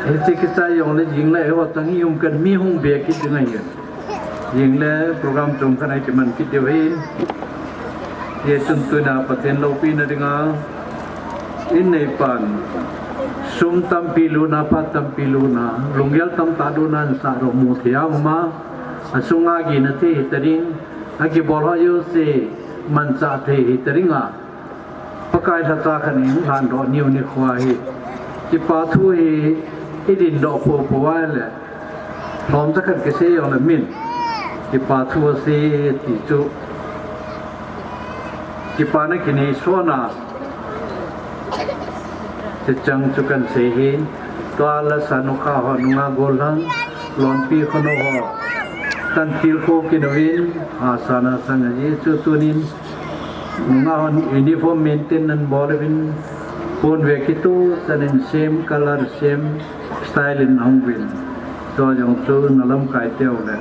he chi ki cha jong le jing le he wa chang hi um kan mi hung be ki ti na hi. Jing le program chung khat a kiman kit diu hin. Hichun tunia Pathen loupina dinga in nei pan sum tampi lutna, phat tampi lutna, lunggel tamtah lutna in sa ro mu thei a um a, asunga gina thei hita ding, akibol ho jouse manchah thei hita ding a. Pakai lhacha khat in lhan doh niu nikho hi. Kipa thu hi i din doh popo a le. Lhomcha khat kisei jong le min. Kipa thu asei ti chu. Kipana kinei sona. Chuchang chu kan sei hin. Tua la sanu kha ho nunga gollhang. Lonpi khono ho. Kan tilkhou kit uvin. Asana sang aji chu tunin. Nunga hon uniform maintain nan bol uvin pon ve kitu chan in same color, same style in ahung uvin. Tua jong chu na lamkai teu le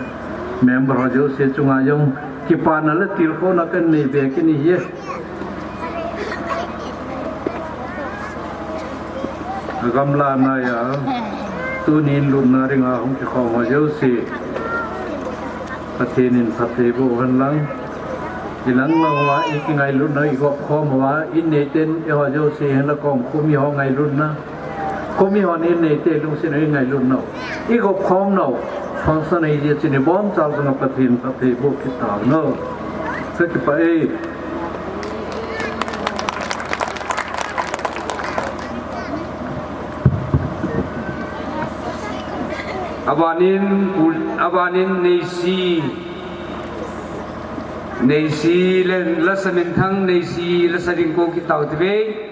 member ho jouse chunga jong kipana le tilkhouna kan nei ve kit ni ye. Gamla na ya. Tunin lutna dinga hung kikhom ho jouse, Pathen in phatthei boh hen lang. Ilang lang uva i kingailutna, i gopkhom uva, in neiten eiho jouse hin la kom, khomi ho ngailutna. Khomi hon in neite lungset uva i ngailutnau, i gopkhomnau, function ahi jeh chun iboncha jong Pathen phatthei boh kit tahen. Kakipah e. Abanin, abanin Neisi, Neisi le lasa minthang, Neisi lasa ding kou kit tau hite.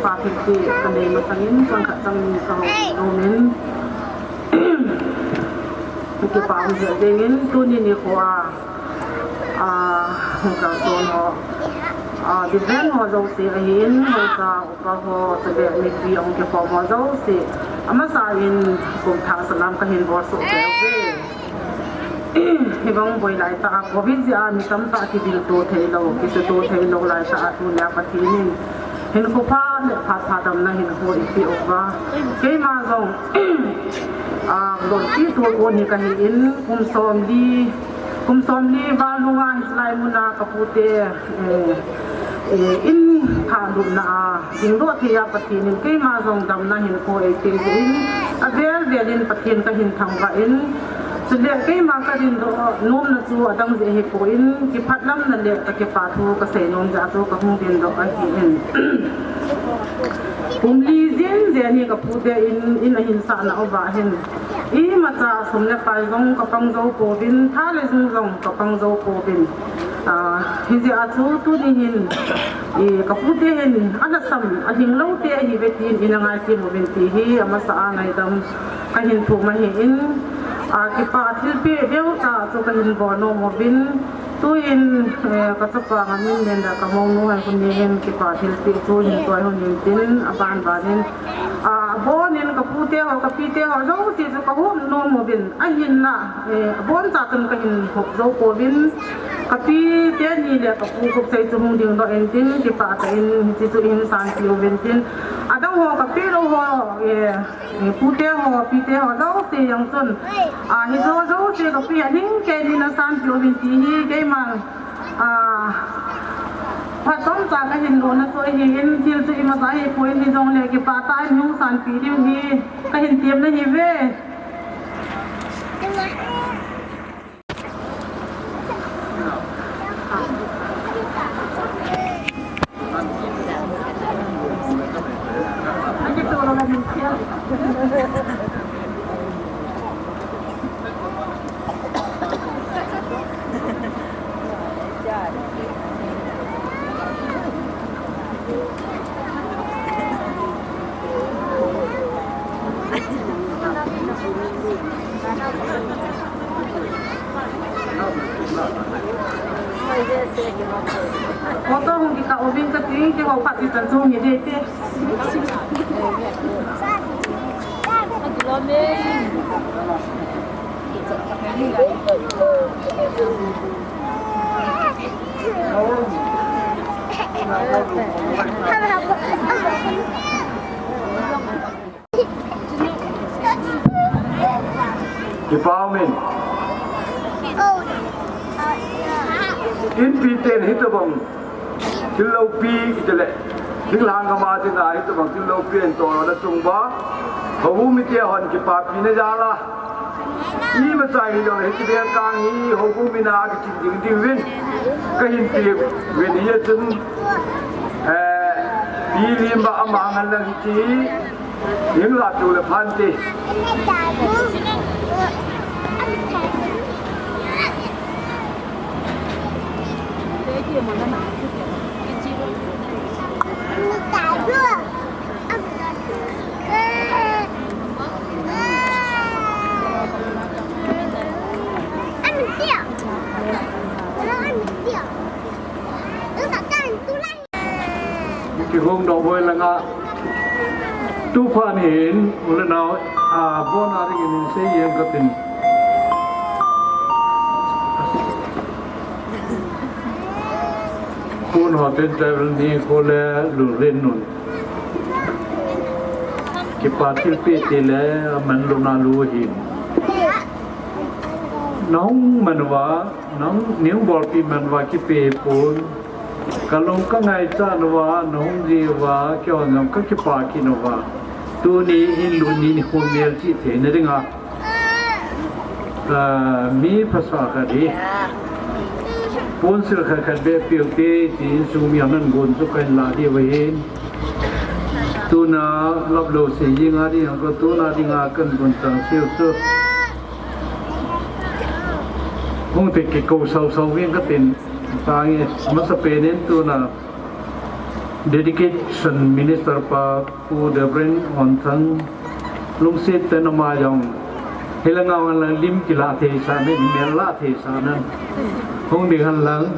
Pa thilpeh kanei masangin, chang khat chang ni kahou nomin, kipa um jeh jengin, tuni nikho a, a, hung kalson ho, a, deacon ho jouse ahin, haosa upa ho, chule mipi ahung kikhom ho jouse, amasa in kum thah salam kahin bol soh peh uve. Hibang boi laitah a, covid jeh a mi tamtah kidilto theilou, kisuto theilou laitah a, tunia Pathen in hinkho pha le phat pha damna hinkho eipeh uva. Keima jong, a, lolpi tolkon hi kahin, kum somli, kum somli val nunga hiche lai muna kapute, eh, eh, in thahlutna a, dingdoh thei a Pathen in keima jong damna hinkho eipeh jeh in, avel vel in Pathen kahin thangvah in, chule keima kadindoh nomna chu adang jeh ahipoi, kiphatlamna le kakipa thu kasei nom jeh a chu kahung dingdoh ahin. Kum li jen jen hi kapute in, in ahin sahna uva hin, imacha sum le pai jong kapang jou pouvin, tha le jung jong kapang jou pouvin. A, hijeh a chu tuni hin, i, kapute hin, alhasam, alhing lou te ahiuve tin, in angaichem uvin ti hi, amasa a ngaidam kahin thum ahin, a, kipa thilpeh deu tah chu kahin bol nom uvin, tuin, eh, kachapa ngamin nen da kamounu hai kuni hin, kipa thilpeh chu hin choi hon in tin, aban ban in, a, abonin kapute ho, kapite ho, jouse chu kahop nom uvin, ahinla, eh, aboncha chun kahin hop jou pouvin, kapi teni le kapu Gopsei chu hung dingdoh in tin, kipah tah in hiche chu ihin sanpeh uvin tin, adang ho, kapi lou ho, eh, eh, pute ho, pite ho, jouse jeng chun, a, hiche jouse kapi a ning keinin asanpeh uvin ti hi, keima, a, phat chomcha kahin lona chu ahin, thil chu imacha ahipoi, hijongle kipah tah in hung sanpeh diu hi kahin temna ahiuve. Photo hung kikah uvin kati, keiho phat ichan chu hung hi ding te. Kipa umin. Inpi ten hitobang thil loupi itile, thinglhang gam a dinga hitobang thil loupi in toh na chunguva, houbung mite hon kipapina jal a, imacha hijongle hiche vengkang hi houbung mina kiching ding diuvin kahin pe uvin, hijeh chun, eh, Pi Limba ama ngan lang hiche hi, hin la tu le phan te. Kihung doh boi langa. Tuphat hin, u le nao, a, bon a dingin sei jeng katin. Kun ho ten travel ni ko le lu len nun. Kipa thilpeh tile, aman luna lu hin. Nahung man uva, nahung, nahung bolpi man uva kipe pon. Kalung kangaichat uva, nahung ji uva, keiho jong kakipah kit uva. Tuni in lut ni nikho melchih theina dinga, ah, mi phasah khat hi ponsil khat khat beh peh ute, ti insung mi anan gon chu kahin lah diu ahin. Tuna laplou sei jing a ding, ko tuna dinga kagon chang sel chu. Hung te kikou sau sau vin katin, tange, masapen in tuna Dedication Minister pa Pu Reverend Onthang, lungset tah in ama jong, hilanga hung lang lim kilah thei sah in, mel lah thei sah in, hung ding hen lang,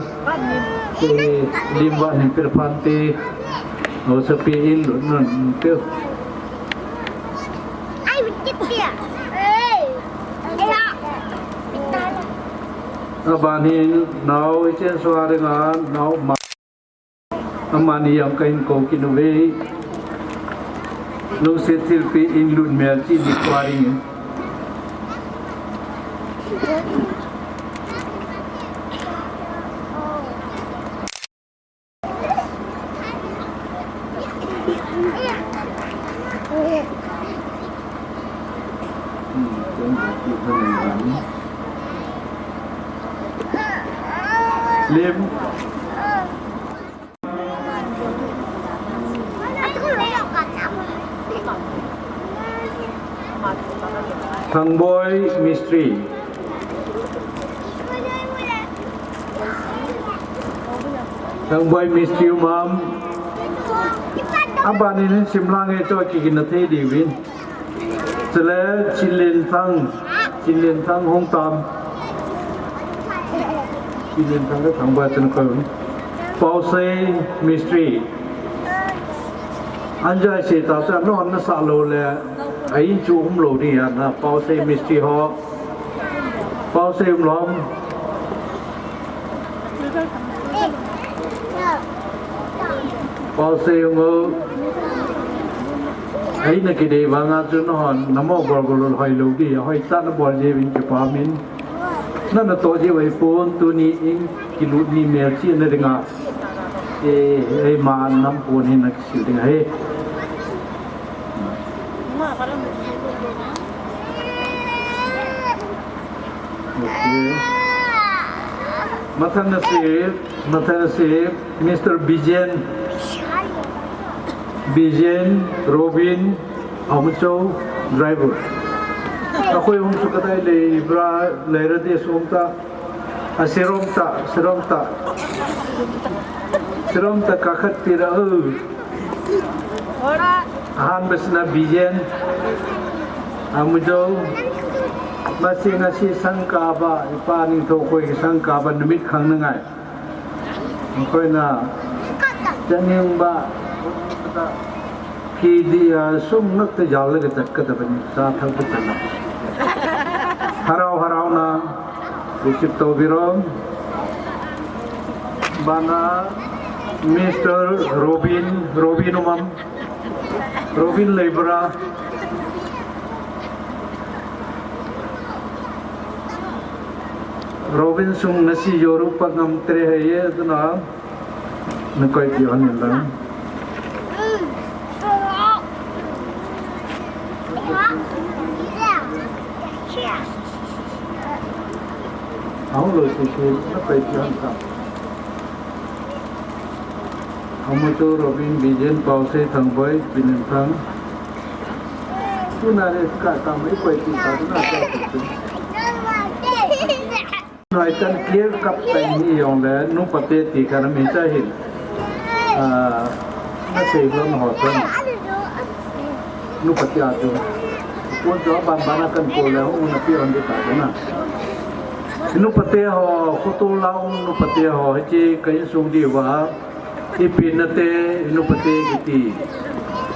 lim vah in pe phan te, haosapi in lut nun pe. Aban hin nao, hichen sung a dinga nao ma. Amani jong kahin kou kit uve. Lungset thilpeh in lut melchih nikho dingin. Lim. Thangboi Mistry. Thangboi Mistry um am. Aban in hin sim lang e, cho kigin na thei diuvin. Chule Chinlenthang, Chinlenthang hung tam. Chinlenthang le Thangboi chun koi. Paosei Mistry. Anjai se ta cha no na sa lou le. Ahin chu um lou ding ahi na, Paosei Mistry ho. Paosei um lou ham. Paosei um lou. Ahin na kidei vang a chu nahon, namo gol gol hoi lou ding, hoi tah na bol jeh uvin kipa umin. Na natoh jeh u ahipon, tuni in kilut ni melchih na dinga. E, eima nam pon hin na kisil ding ahi. Okay. Mathang na si, mathang na si, Mister Bijen, Bijen, Robin, Amucho, driver. Akhoi hung chu kadai le, ibra, le rade sum ta. A, sirom ta, sirom ta. Sirom ta kakhat pira, o. Ahan basna Bijen. Amujo. Masi ngasi sangkaba, ipa ni thokoi sangkaba numit khang na ngai. Koi na. Chaning ba. Khi di, a, sum nak te jal le ka tak ka ta bani. Sa thang ka ta na. Receive to biro. Bana Mister Robin, Robin umam. Robin Leibra. Robin sung nasi yoru pangam tre hai ye, tuna. Nakoi pi on in lang. Ang lo si si, nakoi pi on ta. Amu tu Robin Bijen Pau se thang boy, Binen thang. Tuna le ka ta mai koi pi ta, tuna ka pi. Noi chan clear cut tai ni jong le, nupa te ti kha na mi cha hin. Ah, na sei lo na ho chan. Nupa te a tu. Pon cho ban ban a kan ko le, u na pi ron de ta na. Nupa te ho, ko to la u nupa te ho, hi chi ka insung di va. Ipi na te, nupa te kiti.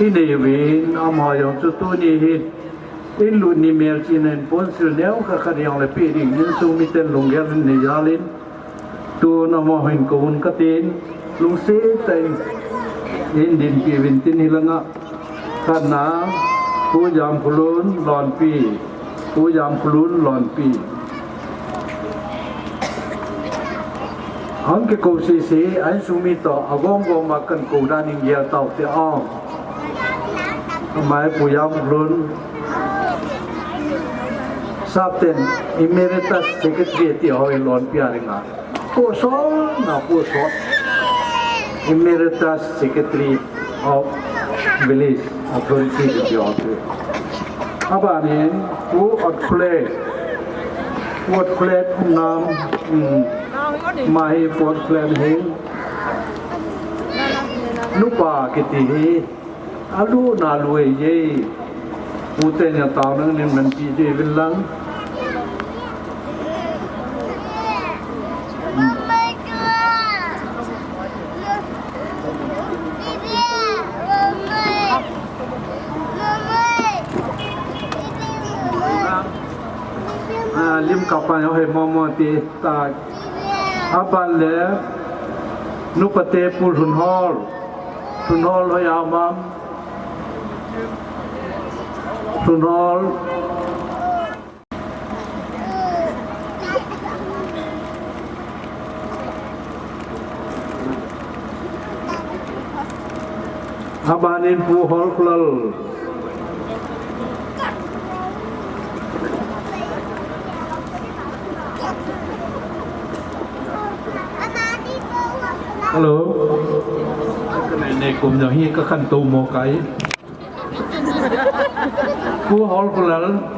I nei vin, ama jong chu tu ni hi. In lut ni melchihna in ponsil neo kha khat jong le pe ding, insung miten lunggel in nei jal in, tun amaho hin ko hun katin, lungset tah in, in dinpi uvin tin hilanga, khatna, Pu Jamkhulun Lonpi, Pu Jamkhulun Lonpi. Hung kikou sese, a insung mi toh, agom gom a kan kou dan in gel tau te ong. Amai Pu Jamkhulun, Sapten Emeritus Secretary ti ho in Lonpi a dinga. Pu Sot, na Pu Sot. Emeritus Secretary of Village Authority ti ho te. Abanin, Pu Otkhule. Pu Otkhule nam, um, mai Pu Otkhule hi. Nupa kiti hi. Alu na lu e ye. Ute nya tau nang nin man pi je vil lang. Ah, lim kapa yo he momo ti ta. Aban le nupa te Pu Lhunhol. Lhunhol ho ya mam. Lhunhol. Abanin Pu Holkhlal. Hello. Nei kum na hi ka khan to mo kai. Pu Holkhlal.